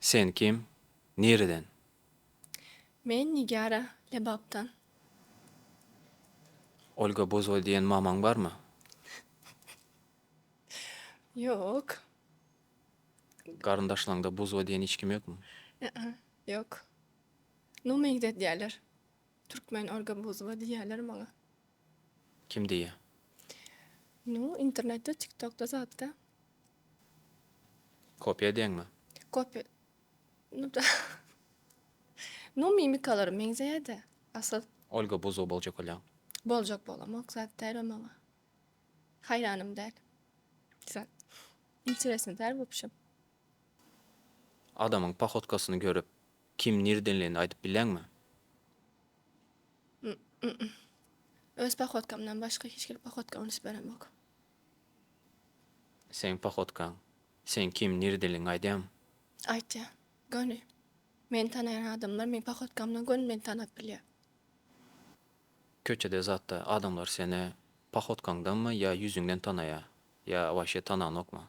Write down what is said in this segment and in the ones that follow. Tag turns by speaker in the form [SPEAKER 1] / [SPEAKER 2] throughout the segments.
[SPEAKER 1] Sen kim? Nireden?
[SPEAKER 2] Men Nigara, Lebapdan.
[SPEAKER 1] Olga Buzowa diýen mamaň barmy?
[SPEAKER 2] Ýok.
[SPEAKER 1] Garyndaşlaňda Buzowa diýen hiç kim ýokmy?
[SPEAKER 2] Ýok. Nu meňzedýärler. Türkmen Olga Buzowa diýýärler maňa.
[SPEAKER 1] Kim diýýä?
[SPEAKER 2] Nu internetde tiktokda zatda.
[SPEAKER 1] Kopýa edýäňmi?
[SPEAKER 2] Kopýa nu da. Nu mimikalary meňzeýädä asyl.
[SPEAKER 1] Olga Buzowa boljak bolýaň.
[SPEAKER 2] Boljak bolamok zat däl o maňa. Haýranym däl. Zat. Interesny däl wobşem.
[SPEAKER 1] Adamyň pohodkasyny görüp kim nirdenligini aýdyp bilýäňmi?
[SPEAKER 2] Öz pohodkamdan başga hiç hili pohodka üns beremok.
[SPEAKER 1] Seň pohodkaň, sen kim nirdenligiňi aýdýaňmy?
[SPEAKER 2] Aýtýan. Göni. Meni tanaýan adamlar meň pohodkamdan göni meni tanap bilýär.
[SPEAKER 1] Köçede zatda adamlar seni pohodkaňdanmy ýa ýüzüňden tanaýa ýa waşe tananokmy?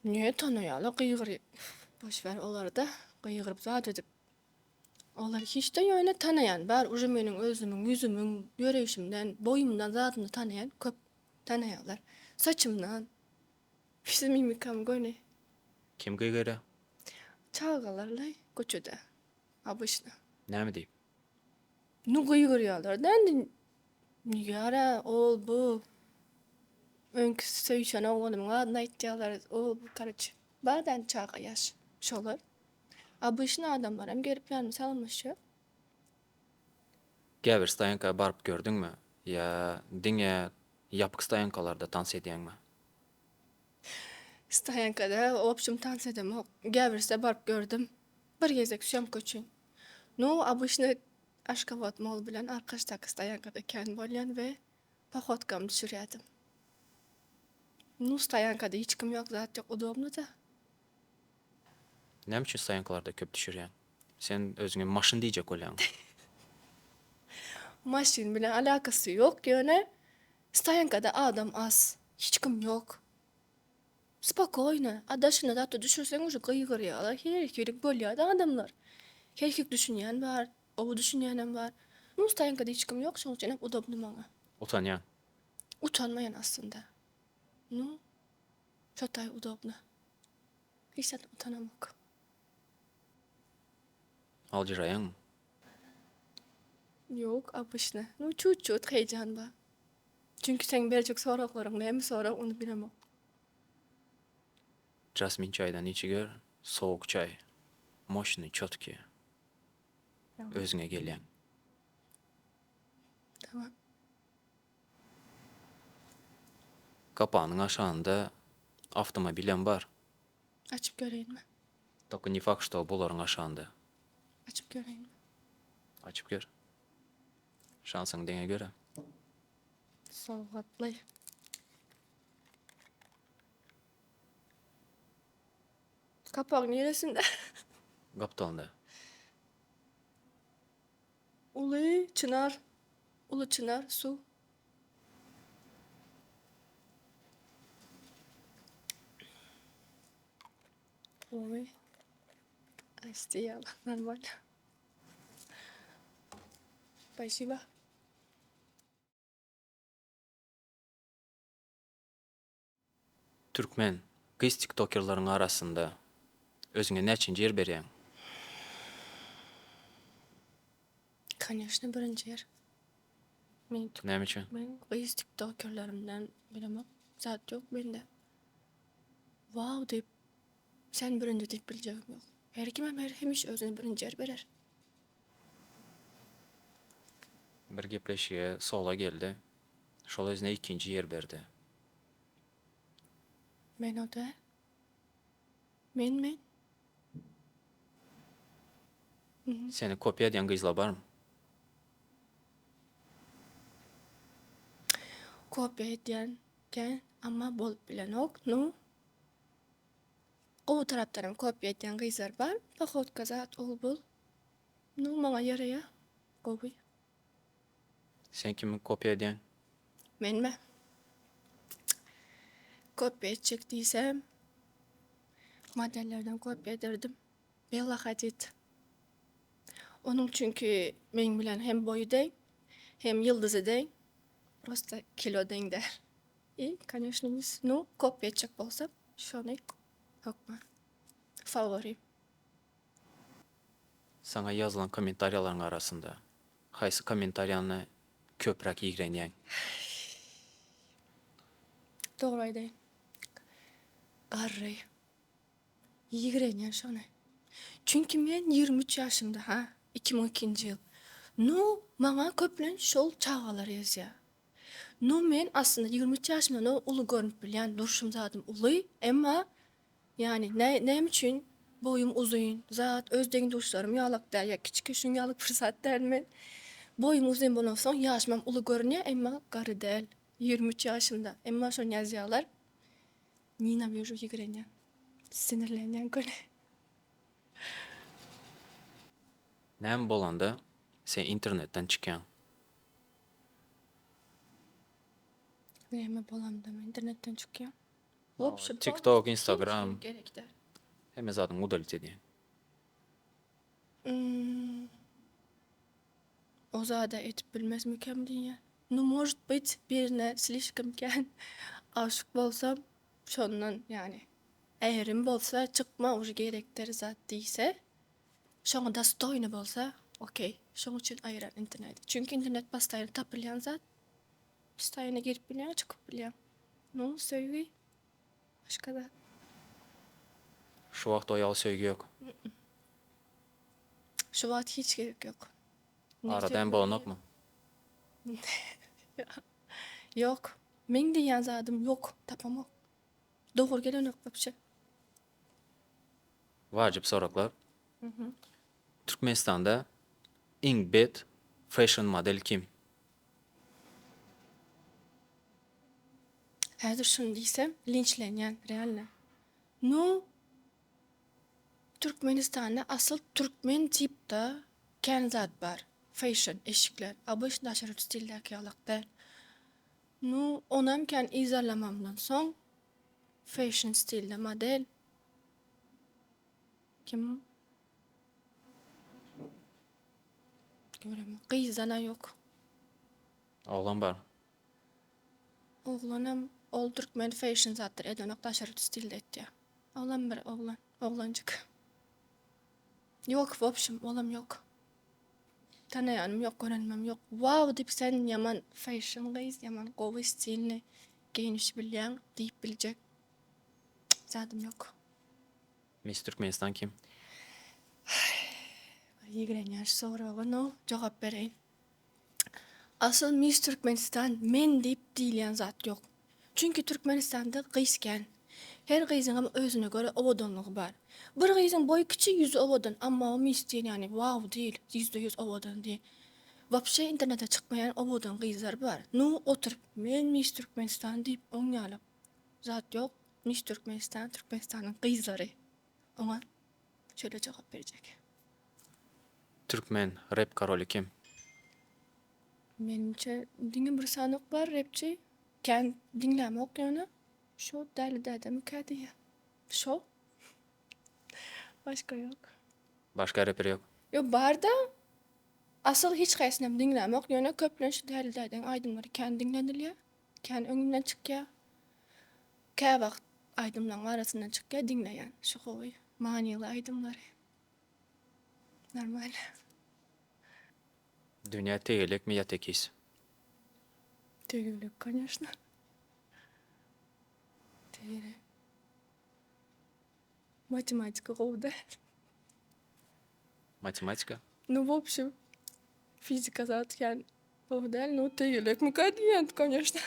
[SPEAKER 2] Nä tanaýarlar gygyryp. Boş ber olary-da gygyryp zat edip. Olar hiç-de ýöne tanaýan bar uje meniň özümiň ýüzümiň ýöreýşimden boýumdan zadymdan tanaýan köp tanaýarlar. Saçymdan. Ýüz mimikam göni.
[SPEAKER 1] Kim gygyrýar?
[SPEAKER 2] Çagalar-laý köçede obyçno.
[SPEAKER 1] Näme diýip?
[SPEAKER 2] Nu gygyrýarlar-da indi Nigara ol bu öňki söýüşen oglanymyň adyny aýtýarlar ol bu karoçe bar-da indi çaga ýaş şolar. Obyçny adamlaram gelip ýanyma salamlaşýar.
[SPEAKER 1] Käbir stoýanka baryp gördüňmi ýa diňe ýapyk stoýankalarda tans edýäňmi?
[SPEAKER 2] Stoýankada wobşem tans edemok. Gäbirsde baryp gördüm. Bir gezek sýomka üçin. Nu obyçny Aşgabat mall bilen Arkaçdaky stoýankada kän bolýan we pohodkamy düşürýärdim. Nu stoýankada hiç kim ýok zat ýok udobnyda.
[SPEAKER 1] Näme üçin stoýankalarda köp düşürýäň? Sen özüňe maşyn diýjek bolýaňmy?
[SPEAKER 2] Maşyn bilen alakasy ýok ýöne stoýankada adam az hiç kim ýok. Spokoýno, a daşyna zatda düşürseň uje gygyrýarlar, her hili bolýada adamlar. Her hili düşünýän bar, gowy düşünýänem bar. Nu stoýankada hiç kim ýok şoň üçinem udobny maňa.
[SPEAKER 1] Utanýaň.
[SPEAKER 2] Utanmaýan aslynda. Nu şo taý udobny. Hiç zatdan utanamok.
[SPEAKER 1] Aljyraýaňmy?
[SPEAKER 2] Ýok, obyçny. Nu çut-çut heýjan bar. Çünki seň berjek soraglaryň näme sorag ony bilemok.
[SPEAKER 1] Jasmin çaýdan içiger, sowuk çaý. Moşnyý, çotki. Özüňe gelýäň.
[SPEAKER 2] Tamam.
[SPEAKER 1] Gapanyň aşagynda awtomobilem bar.
[SPEAKER 2] Açyp göreýinmi?
[SPEAKER 1] Tolko ne fakt što bularyň aşagynda.
[SPEAKER 2] Açyp göreýinmi?
[SPEAKER 1] Açyp gör. Şansyňy deňe göre.
[SPEAKER 2] Sowgatly. Kapagy niresinde?
[SPEAKER 1] Gapdalynda.
[SPEAKER 2] Uly çynar. Uly çynar suw. Gowy. Aýsty ýaly normal. Spasiba.
[SPEAKER 1] Türkmen gyz tiktokerleriň arasynda özüňe näçinji ýer berýäň?
[SPEAKER 2] Koneşno birinji ýer. Men
[SPEAKER 1] Näme üçin?
[SPEAKER 2] Men gyz tiktokerlerimden bilemok. Zat ýok mende. Wow diýip sen birinji diýip biljegim ýok. Her kimem her hemişe özüne birinji ýer berer.
[SPEAKER 1] Bir gepleşige Sola geldi. Şol özüne ikinji ýer berdi.
[SPEAKER 2] Men o däl. Men men.
[SPEAKER 1] Seni kopýa edýän gyzlar barmy?
[SPEAKER 2] Kopýa edýän kän, amma bolup bilenok. Nu, gowy tarapdanam kopýa edýän gyzlar bar. Pohodka zat ol bul. Nu, maňa ýaraýar. Gowy.
[SPEAKER 1] Sen kimi kopýa edýäň?
[SPEAKER 2] Menmi? Kopýa etjek diýsem. Modellerden kopýa ederdim. Bella Hadid. Onuň çünki meň bilen hem boýy deň, hem ýyldyzy deň. Prosta kilo deň däl. I, koneşno, ýüz. Nu, kopýa etjek bolsam, şony hökman. Faworim.
[SPEAKER 1] Saňa ýazylan kommentariýalaryň arasynda haýsy kommentariýany köpräk ýigrenýäň?
[SPEAKER 2] Dogry aýdaýyn. Garry. Ýigrenýän şony. Çünki men 23 ýaşymda, ha, 2002-nji ýyl. Nu, maňa köplenç şol çagalar ýazýar. Nu, men aslynda 23 ýaşymdan uly görnüp bilýän, durşum zadym uly, emma Ýagny näme üçin boýum uzyn, zat, öz deň-duşlarym ýalak däl ýa kiçi şuň ýaly bir zat däl men. Boýum uzyn bolansoň ýaşymam uly görünýär, emma garry däl. 23 ýaşymda. Emma şony ýazýarlar. Nenawižu ýigrenýän. Sinirlenýän göni.
[SPEAKER 1] Näme bolanda sen internetden çykýaň?
[SPEAKER 2] Näme bolanda men internetden çykýan?
[SPEAKER 1] TikTok, Instagram hemme zadyňy udalit edýän.
[SPEAKER 2] O zada edip bilmezmikäm diýýän. Nu может быть birine slişkom kän aşyk bolsam şondan ýagny ärim bolsa çykma уже gerek däl zat diýse şoňa dostoýny bolsa okey şoň üçin aýyran interneti. Çünki internet postoýanno tapylýan zat. Postoýanno girip bilýäň çykyp bilýäň. Nu söýgi başga zat.
[SPEAKER 1] Şu wagt o ýaly söýgi ýok.
[SPEAKER 2] Şu wagt hiç gerek ýok.
[SPEAKER 1] Arada hem bolanokmy?
[SPEAKER 2] Ýok. Meň diýýän zadym ýok. Tapamok. Dogry gelenok wapşe.
[SPEAKER 1] Wajyp soraglar. Türkmenistanda iň bet fashion model kim?
[SPEAKER 2] Häzir şuny diýsem linçlenýän realno. Nu Türkmenistanda asyl türkmen tipda kän zat bar. Fashion eşikler. Obyçny daşary ýurt stildäki ýalak däl. Nu onam kän yzarlamamdan soň fashion stilde model kim Göremok. Gyzdan-a ýok.
[SPEAKER 1] Oglan bar.
[SPEAKER 2] Oglanam ol türkmen fashion zatlar edenok daşary ýurt stilde etýär. Olam bir oglan, oglanjyk. Ýok w obşem olam ýok. Tanaýanym ýok, görenimem ýok. Wow diýip sen ýaman fashion gyz, ýaman gowy stilni geýnişi bilýäň diýip biljek zadym ýok.
[SPEAKER 1] Miss Türkmenistan kim?
[SPEAKER 2] Ýigrenýän şu soraga no jogap bereýin. Asyl Miss Türkmenistan men diýip diýilýän zat ýok. Çünki Türkmenistanda gyz kän. Her gyzyňam özüne görä owadanlygy bar. Bir gyzyň boýy kiçi ýüzi owadan amma o miss diýen ýagny wow diýil 100% owadan diýil. Wapşe internete çykmaýan owadan gyzlar bar. Nu oturyp men Miss Türkmenistan diýip oň ýaly zat ýok. Miss Türkmenistan Türkmenistanyň gyzlary. Oňa şeýle jogap berjek.
[SPEAKER 1] Türkmen rep karoly kim?
[SPEAKER 2] Menimçe diňe bir sanok bar repçi. Kän diňlämok ýöne. Şo Däli dädemikä diýýän. Şo. Başga ýok.
[SPEAKER 1] Başga reper ýok.
[SPEAKER 2] Ýok barda. Asyl hiç haýsynam diňlämok ýöne köplenç Däli dädeň aýdymlary kän diňlenilýär. Kän öňümden çykýar. Käwagt aýdymlaryň arasyndan çykýar diňleýän şu gowy manyly aýdymlary. Normal.
[SPEAKER 1] Dünýä tegelekmi ýa tekiz?
[SPEAKER 2] Tegelek koneşno. Tegelek. Matematika gowy däl.
[SPEAKER 1] Matematika?
[SPEAKER 2] Nu w obşem fizika zat kän gowy däl nu tegelekmika diýýän koneşno.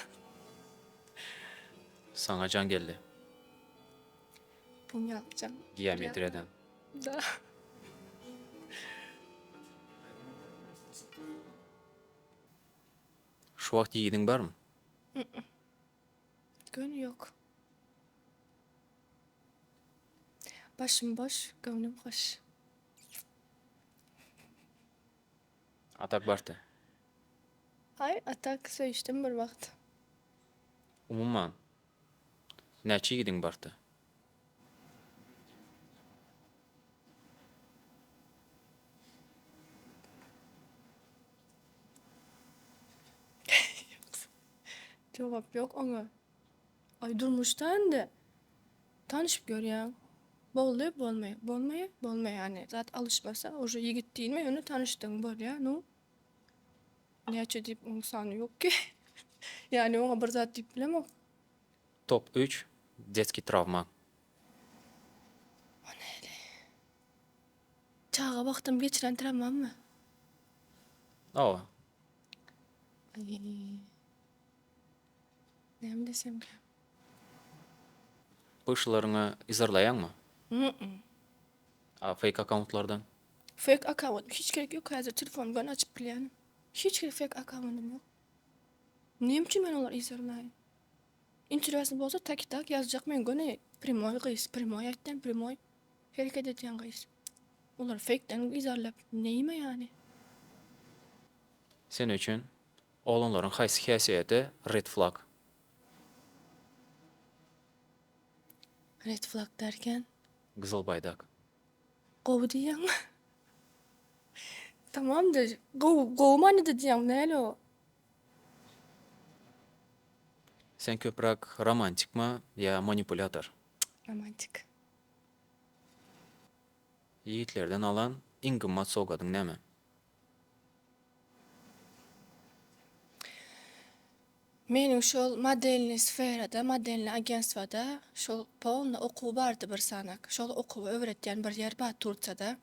[SPEAKER 1] Saňa jaň geldi.
[SPEAKER 2] Buň ýaly jaň.
[SPEAKER 1] Geometriýadan.
[SPEAKER 2] Da.
[SPEAKER 1] Şu wagt ýigidiň barmy?
[SPEAKER 2] Göni ýok. Başym boş, göwnüm hoş.
[SPEAKER 1] Atak bardy.
[SPEAKER 2] Aý, atak söýüşdim bir wagt.
[SPEAKER 1] Umuman, näçe ýigidiň bardy?
[SPEAKER 2] Jogap ýok oňa. Aý durmuşda indi tanyşyp görýäň. Boldy, bolmaýar, bolmaýar, bolmaýar ýani zat alyşmasa uje ýigit diýilme ýöne tanyşdygyň bolýar nu näçe diýip oň sany ýok ki. Ýani oňa bir zat diýip bilemok.
[SPEAKER 1] Top üç detskiý trawma.
[SPEAKER 2] O näli? Çaga wagtym geçiren trawmammy?
[SPEAKER 1] Hawa.
[SPEAKER 2] Aý. Näme diýsemkä?
[SPEAKER 1] Pyşlaryňy yzarlaýaňmy?
[SPEAKER 2] Mm-mm.
[SPEAKER 1] A fake akkauntlardan?
[SPEAKER 2] Fake akkaunt hiç gerek ýok häzir telefonymy göni açyp bilýän. Hiç hili fake akkauntym ýok. Näme üçin men olary yzarlaýyn? Interesny bolsa tak i tak ýazjak men göni primoý gyz primoý aýtýan primoý hereket edýän gyz. Olary fakedan yzarlap neýime ýany?
[SPEAKER 1] Sen üçin oglanlaryň haýsy häsiýeti red flag?
[SPEAKER 2] Red flag därken?
[SPEAKER 1] Gyzyl baýdak.
[SPEAKER 2] Gowy diýýäňmi? Tamamdyr. Gowy gowy manyda diýýäňmi näli o?
[SPEAKER 1] Sen köpräk romantikmi ýa manipulýator?
[SPEAKER 2] Romantik.
[SPEAKER 1] Ýigitlerden alan iň gymmat sowgadyň näme?
[SPEAKER 2] Meniň şol modelnyý sferada, modelnyý agentstwada şol polny okuw bardy bir sanak. Şol okuwy öwretýän bir ýer bar Tursiýada.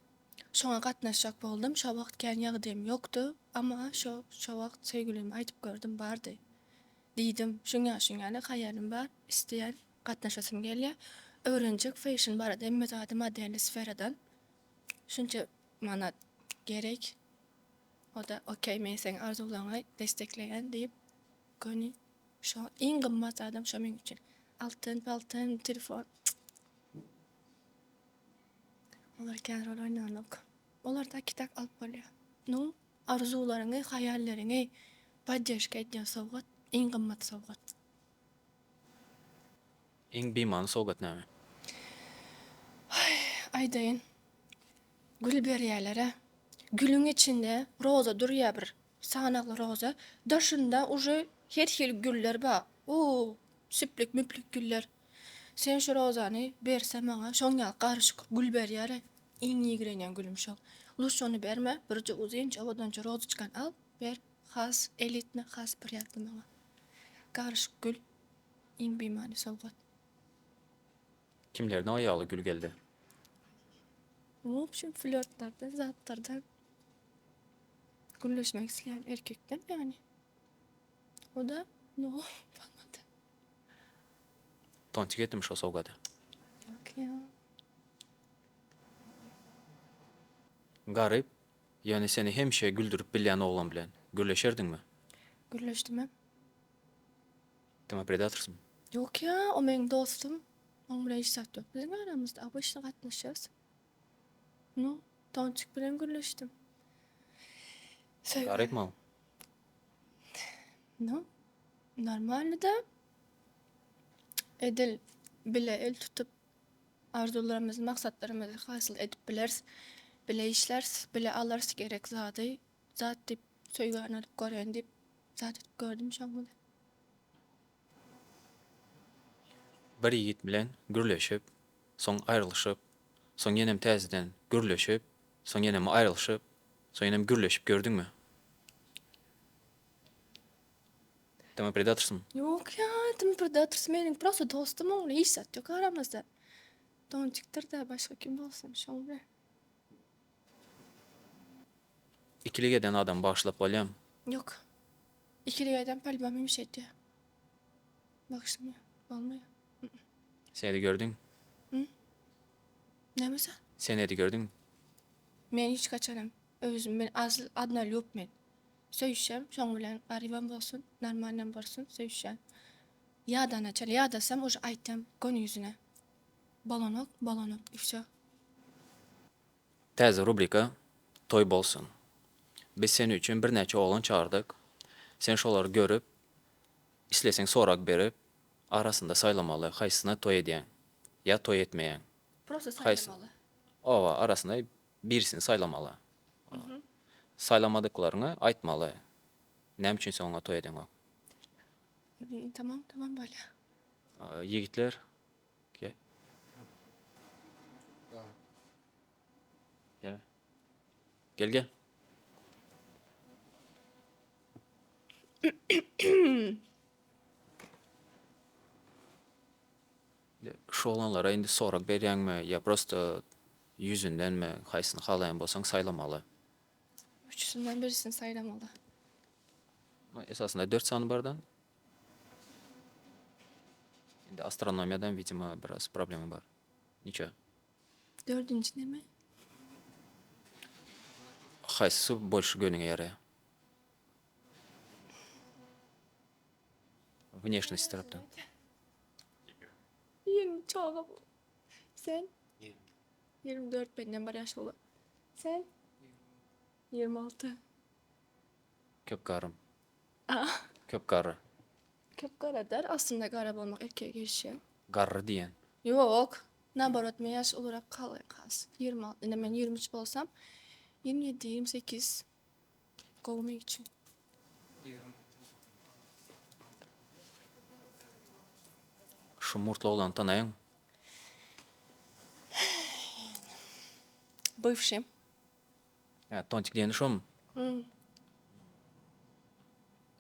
[SPEAKER 2] Şoňa gatnaşjak boldum. Şo wagt kän ýagdaýym ýokdy. Amma şo şo wagt söýgülime aýdyp gördüm bardy. Diýdim, şuňa şuňaly haýalym bar, isleýän, gatnaşasym gelýär. Öwrenjek fashion barada hemme zady modelnyý sferadan. Şunça manat gerek. O-da okey men seň arzuwlaryňy destekleýän diýip göni şo iň gymmat zadam şo meň üçin. Altyn paltyn telefon olar kän rol oýnanok. Olar tak i tak alyp bolýar. Nu arzuwlaryňy haýalleriňi poddežka edýän sowgat iň gymmat sowgat.
[SPEAKER 1] Iň bimany sowgat näme?
[SPEAKER 2] Aý, aýdaýyn. Gül berýäler-ä. Gülüň içinde roza durýa bir sanakly roza. Daşynda uje her hili güller bar. O, süplük-müplük güller. Sen şu rozany berse maňa, şoň ýaly garyşyk gül berýär-ä. Iň ýigrenýän gülüm şol. Luşje ony berme, birje uzynja owadanja rozoçkany al, ber. Has elitny, has priýatny maňa. Garyşyk gül. Iň bimany sowgat.
[SPEAKER 1] Kimlerden aýaly gül geldi?
[SPEAKER 2] W obşem flörtlerden zatlardan gürleşmek isleýän erkekden ýagny. O-da no bolmady.
[SPEAKER 1] Tontik etdim şo sowgady.
[SPEAKER 2] Ýok ýa.
[SPEAKER 1] Garyp, ýöne seni hemişe güldürip bilýän oglan bilen gürleşerdiňmi?
[SPEAKER 2] Gürleşdimem.
[SPEAKER 1] Tema predatorsyň.
[SPEAKER 2] Ýok ýa, o meň dostum. Oň bilen hiç zat ýok biziň aramyzda, obyçny gatnaşýas. Nu, Tonçik bilen gürleşdim. Söýgä.
[SPEAKER 1] Garypmy ol?
[SPEAKER 2] Nu, normalnyda. Edil bile el tutup arzuwlarymyzy, maksatlarymyzy hasyl edip bileris. Bile işläris, bile alarys gerek zady. Zat diýip söýgäni alyp görýän diýip zat edip gördüm şoň bilen.
[SPEAKER 1] Bir ýigit bilen gürleşip, soň aýrylyşyp, soň ýenem täzeden gürleşip, soň ýenem aýrylyşyp, soň ýenem gürleşip gördüňmi? Tema predatorsyň.
[SPEAKER 2] Ýok ýa, tema predatorys meniň prosto dostum oň bilen hiç zat ýok aramyzda. Donçikdir-dä başga kim bolsun şoň bilen.
[SPEAKER 1] Ikilik eden adamy bagyşlap bolýamy?
[SPEAKER 2] Ýok. Ikilik eden polibom hemişe edýär. Bagyşlamaýar. Bolmaýar.
[SPEAKER 1] Senedi gördüň?
[SPEAKER 2] Hı? Näme sen?
[SPEAKER 1] Senedi gördüňmi?
[SPEAKER 2] Men hiç haçanam özüm men asl odnolýub men. Söýüşýän şoň bilen garybam bolsun, normalnam bolsun söýüşýän. Ýadana çenli ýadasam уже aýtýan göni ýüzüne. Bolanok, bolanok i wsё.
[SPEAKER 1] Täze rubrika Toý bolsun. Biz seni üçin birnäçe oglan çagyrdyk. Sen şolary görüp, isleseň sorag berip, arasynda saýlamaly haýsysyna toý edýäň ýa toý etmeýäň.
[SPEAKER 2] Prosto saýlamaly.
[SPEAKER 1] Oba, arasynda birisini saýlamaly. Saýlamadyklaryňy aýtmaly. Näme üçin sen oňa toý edeňok?
[SPEAKER 2] Tamam, tamam bolýa.
[SPEAKER 1] Ýigitler, gel. Gel. Gel, gel. Şu oglanlara indi sorag berýäňmi ýa prosto ýüzündenmi haýsyny halaýan bolsaň saýlamaly.
[SPEAKER 2] Üçüsinden birisini saýlamaly.
[SPEAKER 1] Esasynda dört sany barda. Indi astronomiýadan widimo biraz problema bar. Niçe?
[SPEAKER 2] Dördünji neme?
[SPEAKER 1] Haýsysy bolşy göwnüňe ýaraýar? Wneşnost tarapdan.
[SPEAKER 2] 20 çaga bu. Sen? 24 menden bir ýaş uly. Sen? 26.
[SPEAKER 1] Köp garym. Köp garry.
[SPEAKER 2] Köp gara däl, aslynda gara bolmak erkege gelişýär.
[SPEAKER 1] Garry diýen.
[SPEAKER 2] Ýok. Naborot men ýaş ulurak galýan has. 26, indi men 23 bolsam, 27, 28 gowy meň üçin.
[SPEAKER 1] Şu murtly oglany tanaýaňmy?
[SPEAKER 2] Bywşym.
[SPEAKER 1] Hä, Tontik diýeni şomy?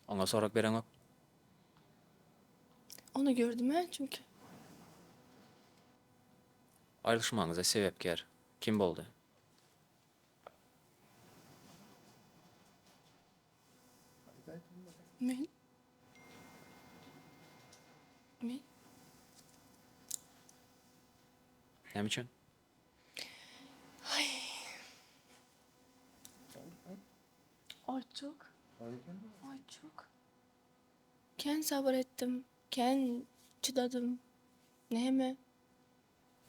[SPEAKER 1] Oňa sorag bereňok.
[SPEAKER 2] Ony gördüm-ä çünki.
[SPEAKER 1] Aýrylyşmagyňyza sebäpkär kim boldy?
[SPEAKER 2] Men. Men.
[SPEAKER 1] Näme üçin?
[SPEAKER 2] Aýtjak. Aýtjak. Kän sabyr etdim, kän çydadym. Näme?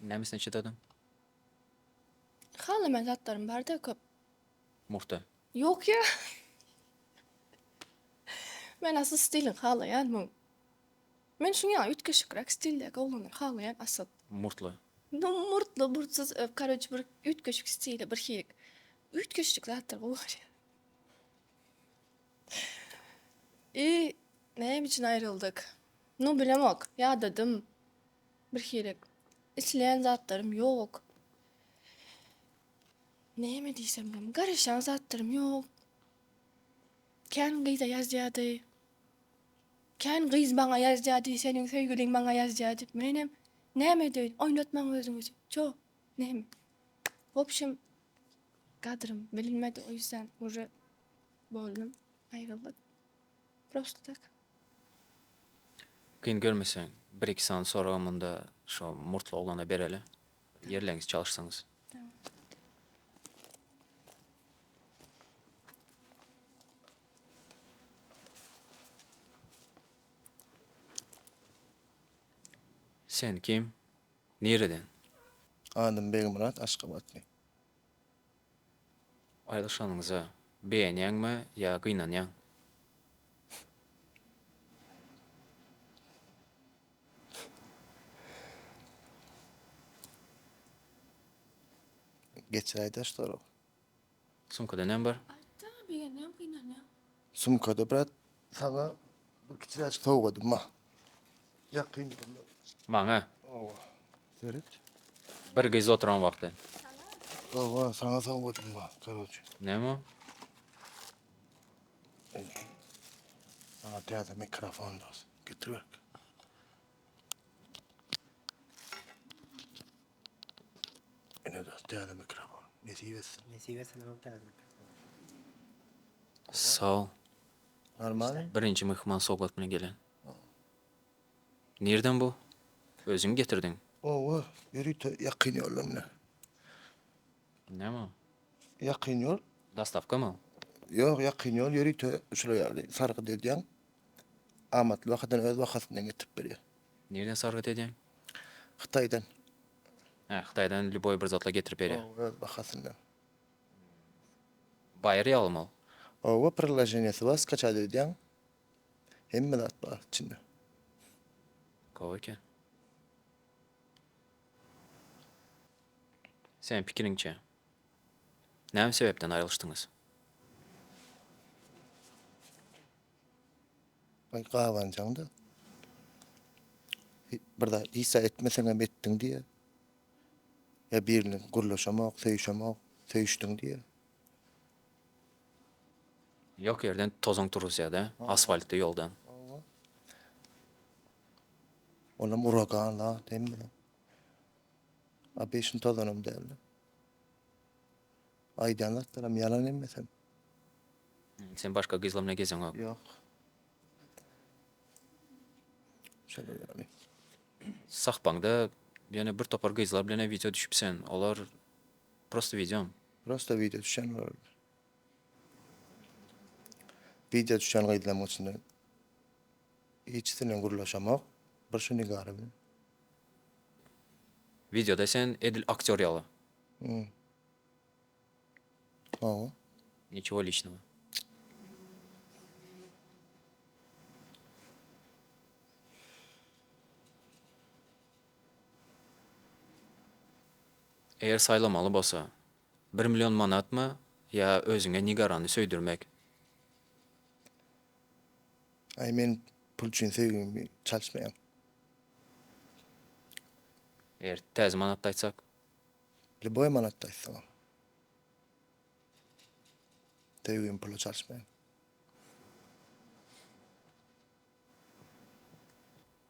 [SPEAKER 1] Nämesine çydadyň?
[SPEAKER 2] Halamaýan zatlarym barda köp.
[SPEAKER 1] Murta.
[SPEAKER 2] Ýok ýa. Men asyl stiliň halaýan muň. Men şuň ýaly üýtgeşikräk stildäki oglanlary halaýan asyl.
[SPEAKER 1] Murtly.
[SPEAKER 2] No murtly murtsuz karoç bir üýtgeşik stili bir hili üýtgeşik zatlar gowy görýän. I näme üçin aýryldyk? No bilemok. Ýadadym. Bir hili isleýän zatlarym ýok. Näme diýsem hem garaşýan zatlarym ýok. Kän gyza ýazýady. Kän gyz maňa ýazýady, seniň söýgüliň maňa ýazýa diýip. Menem näme edeýin, oýnatmaň özüňizi. Ço, näme. Wobşem gadrym bilinmedi, o ýüzden uje boldum, aýryldyk. Prosto tak.
[SPEAKER 1] Kyn görmeseň, bir-iki sany soragam munda şo murtly oglana bereli. Ýerleňizi çalyşsaňyz. Sen kim? Nireden?
[SPEAKER 3] Adym Begmyrat, Aşgabatly.
[SPEAKER 1] Aýrylyşanyňyza begenýäňmi ýa gynanýaň?
[SPEAKER 3] Geçiräýdä şu soragy.
[SPEAKER 1] Sumkada näme bar?
[SPEAKER 2] Aýtda, begenýäň, gynanýaň.
[SPEAKER 3] Sumkada brat saňa bir kiçiräjik sowgadym bar. Ýakyn.
[SPEAKER 1] Maňa?
[SPEAKER 3] Hawa. Seret.
[SPEAKER 1] Bir gyz oturan wagty.
[SPEAKER 3] Hawa, saňa sowgadym bar, karoçe.
[SPEAKER 1] Näme o?
[SPEAKER 3] Saňa täze mikrofon dos. Getir berk. Ine dos, täze mikrofon. Nesip etsin.
[SPEAKER 4] Nesip etsin agam täze mikrofon.
[SPEAKER 1] Sag ol.
[SPEAKER 3] Normalny?
[SPEAKER 1] Birinji myhman sowgat bilen gelen. Nirden bu? Özüň getirdiň.
[SPEAKER 3] Owa, ýörite ýakyn ýoldan ine.
[SPEAKER 1] Näme o?
[SPEAKER 3] Ýakyn ýol.
[SPEAKER 1] Dostawkamy o?
[SPEAKER 3] Ýok, ýakyn ýol ýörite şular ýaly sargyt edýäň. Amatly bahadan öz bahasyndan getirip berýär.
[SPEAKER 1] Nirden sargyt edýäň?
[SPEAKER 3] Hytaýdan.
[SPEAKER 1] Hä, Hytaýdan lýuboý bir zatlar getirip berýär.
[SPEAKER 3] Hawa, öz bahasyndan.
[SPEAKER 1] Baýry ýalymy ol?
[SPEAKER 3] Hawa, priloženiýasy bar, skaçat edýäň. Hemme zat bar içinde.
[SPEAKER 1] Gowy eken. Seniň pikiriňçe, näme sebäpden aýrylyşdyňyz?
[SPEAKER 3] Aý, gabanjaňda. Bir zat hiç zat etmeseňem etdiň diýýär. Ýa biri bilen gürleşemok, söýüşemok, söýüşdiň diýýär.
[SPEAKER 1] Ýok ýerden tozan turuzýar-da, asfaltly ýoldan.
[SPEAKER 3] Hawa. Olam uragan zat hemme. Obeşny tozanam däldi. Aýdýan zatlaram ýalan hemmesem.
[SPEAKER 1] Sen başga gyzlar bilen gezeňok.
[SPEAKER 3] Ýok. Şeýle ýaly.
[SPEAKER 1] Sahypaňda ýöne bir topar gyzlar bilenem wideo düşüpsen. Olar prosto wideomy?
[SPEAKER 3] Prosto wideo düşen olar. Wideo düşen gyzlaryň içinde hiçisi bilen gürleşemok. Bir şu Nigara bilen.
[SPEAKER 1] Wideoda sen edil aktýor ýaly.
[SPEAKER 3] Hawa.
[SPEAKER 1] Niçего liçnogo. Eger saýlamaly bolsa, bir million manatmy ýa özüňe Nigarany söýdürmek?
[SPEAKER 3] Aý men pul üçin söýgimi çalyşmaýan.
[SPEAKER 1] Eger täze manatda aýtsak?
[SPEAKER 3] Lýuboý manatda aýtsaňam. Söýgimi pula çalyşmaýan.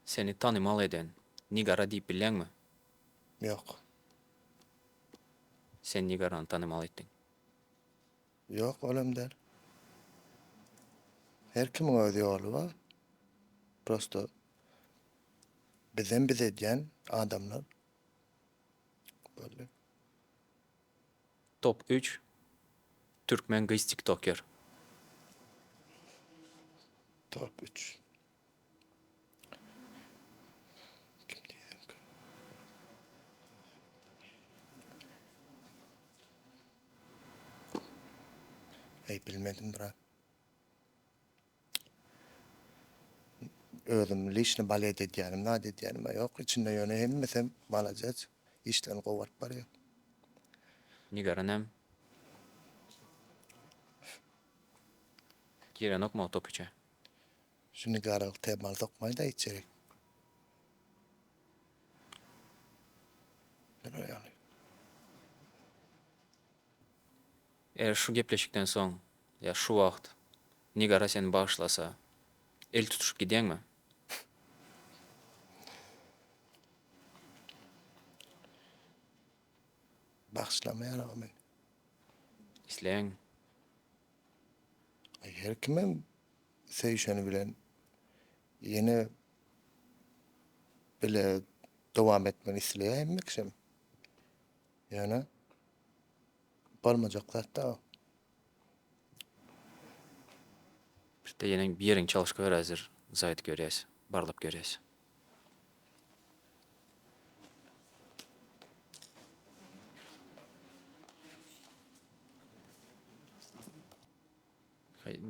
[SPEAKER 1] Seni tanymal eden Nigara diýip bilýäňmi?
[SPEAKER 3] Ýok.
[SPEAKER 1] Sen Nigarany tanymal etdiň.
[SPEAKER 3] Ýok, ol hem däl. Her kimiň öz ýoly bar. Prosto bizem biz edýän adamlar. Boldy.
[SPEAKER 1] Top üç türkmen gyz tiktoker.
[SPEAKER 3] Top üç. Kim diýsemkä? Eý bilmedim brat. Özüm liçny balet edýänim zat edýänim-ä ýok içinde ýöne hemmesem malades işlerini gowy alyp barýar.
[SPEAKER 1] Nigara näme? Girenokmy o top üçe?
[SPEAKER 3] Şu Nigaralyk temany sokmaýda içerik. Şular ýaly.
[SPEAKER 1] Eger şu gepleşikden soň ýa şu wagt Nigara seni bagyşlasa, el tutuşyp gidýäňmi?
[SPEAKER 3] Bagyşlamaýan-a men.
[SPEAKER 1] Isleýäňmi?
[SPEAKER 3] Aý her kimem söýüşeni bilen ýene bile dowam etmegi isleýär hemme kişem. Ýöne bolmajak zat-da o.
[SPEAKER 1] Birde ýene bir ýeriňi çalyşyp gör häzir zaýat görýäs, barlap görýäs.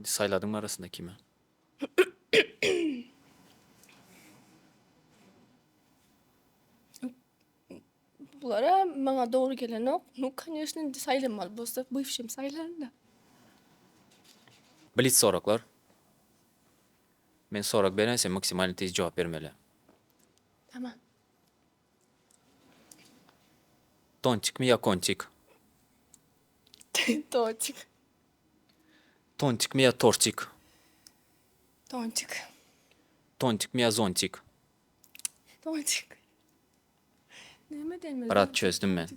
[SPEAKER 1] Saýladyňmy arasynda kimi?
[SPEAKER 2] Bulara maňa dogry gelenok. Nu koneşno indi saýlamaly bolsa bywşym saýlaryn-da.
[SPEAKER 1] Blitz soraglar. Men sorag beren sen maksimalny tiz jogap bermeli.
[SPEAKER 2] Tamam.
[SPEAKER 1] Tontikmi ýa kontik?
[SPEAKER 2] Tontik.
[SPEAKER 1] Tontikmi ýa tortik?
[SPEAKER 2] Tontik.
[SPEAKER 1] Tontikmi ýa zontik?
[SPEAKER 2] Tontik. Näme diýmeli?
[SPEAKER 1] Brat çözdüm men.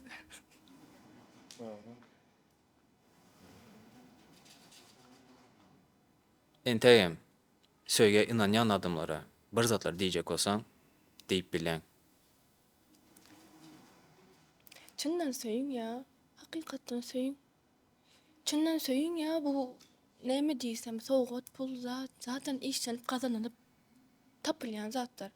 [SPEAKER 1] Entegem söýgä ynanýan adamlara bir zatlar diýjek bolsaň diýip bilýäň.
[SPEAKER 2] Çyndan söýüň ýa hakykatdan söýüň. Çyndan söýüň ýa bu näme diýsem sowgat pul zat zaten işlenip gazanylyp tapylýan zatlar.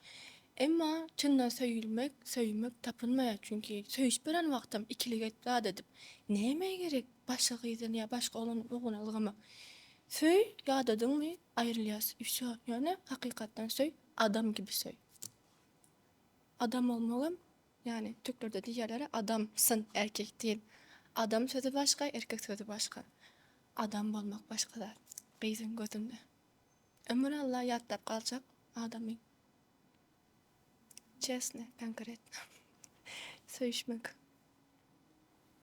[SPEAKER 2] Emma çyndan söýülmek söýmek tapylmaýar çünki söýüşip beren wagtam ikilik edip zat edip nämä gerek başga gyzdan ýa başga oglan oglana ylgamak. Söý ýadadyňmy aýrylýas i wsýo ýöne hakykatdan söý adam gibi söý. Adam bolmagam ýani türklerde diýýärler adamsyn erkek diýil. Adam sözi başga erkek sözi başga. Adam bolmak başga zat gyzyň gözünde. Ömür Alla ýatlap galjak adamyň. Çesno, konkretno. Söýüşmek.